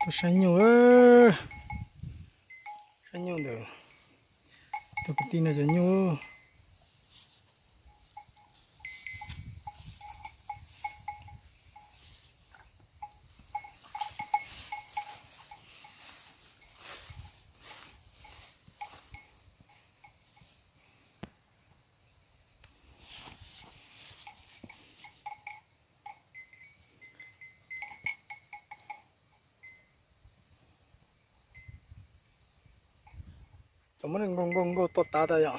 Tuaj saib nyuj, saib nyuj ntawm tus kwv tij no cov nyuj. Cov muab nkaug nkaug nkaug tuaj tav tas yom.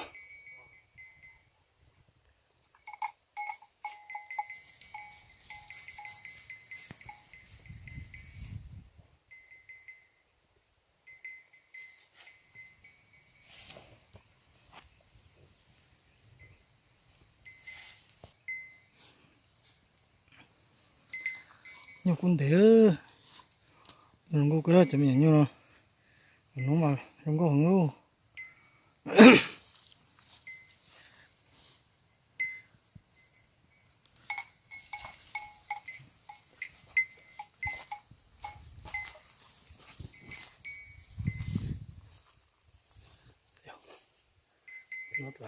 Nyuj kub ntev, zoo nkauj kawg cov me nyuam nyuj no. Hnub mas zoo nkauj heev lauj.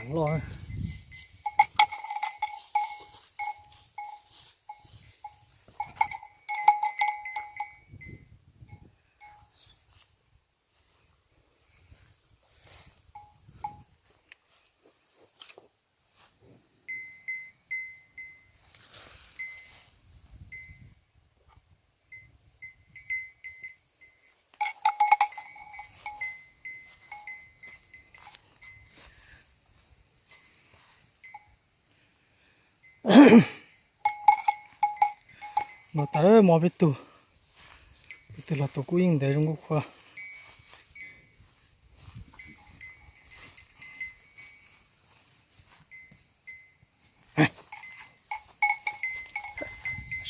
Loj. Los tas mob peb tug, peb tug los tus kub yeej ntev zoo nkauj qhuav.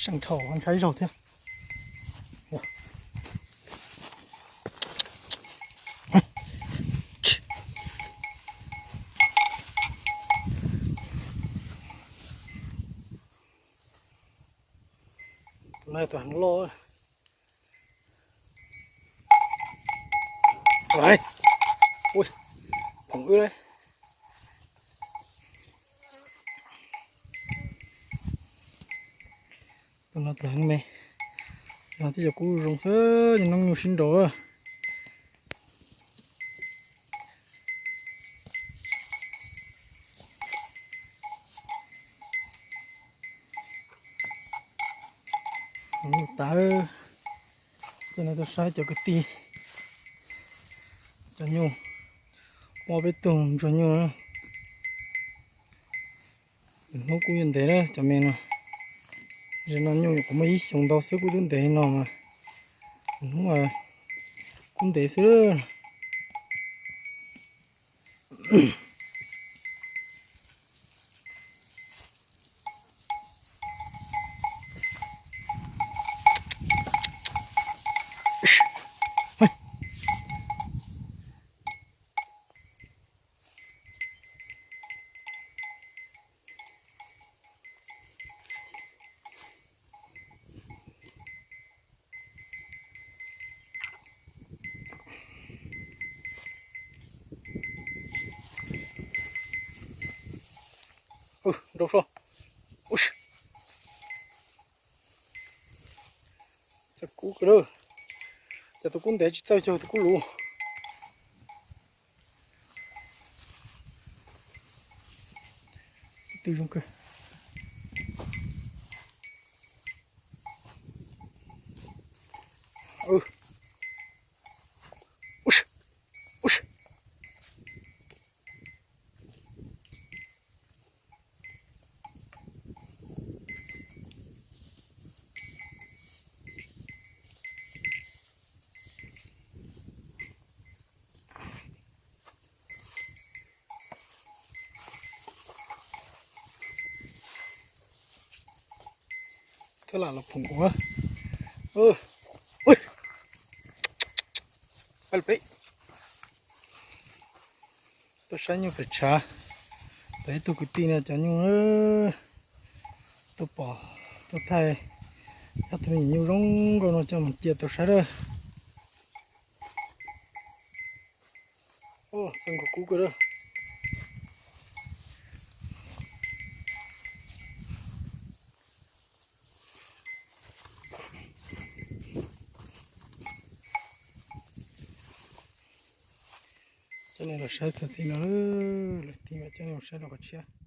Seej dhau ntshai zaug thiab. Tus no tus heev loj. Ui, phoom wb. Tus no tus heev me, no twb yog kub zoo xwb, noob nyuj sib nraus. Tas, coj nej tuaj saib cov kwv tij, cov nyuj, mob peb tug ntsuag nyuj. Hnub kuj yuav ntev na cov me no. Ze no nyuj kuv muaj ib xyoos ntau xwb kuj twb ntev no mas. Hnub kuj ntev xwb. Nrau so. Txawj kub kawg, cov tus kub ntev tsis txawj cog tus kub luv. Twb zoo kawg. Thiab lam los phoom ua. Peb, tuaj saib nyuj pem tshav, pem ib tug kwv tij no cov nyuj, tuaj pom, tuaj thaij ob tug me nyuam nyuj zoo nkauj no coj mus cia tau saib lawm. Txog nkaus kub kawg lawm. Coj nej los saib txog txiv no, lawv tig mas coj nej los saib rau qhov tshiab.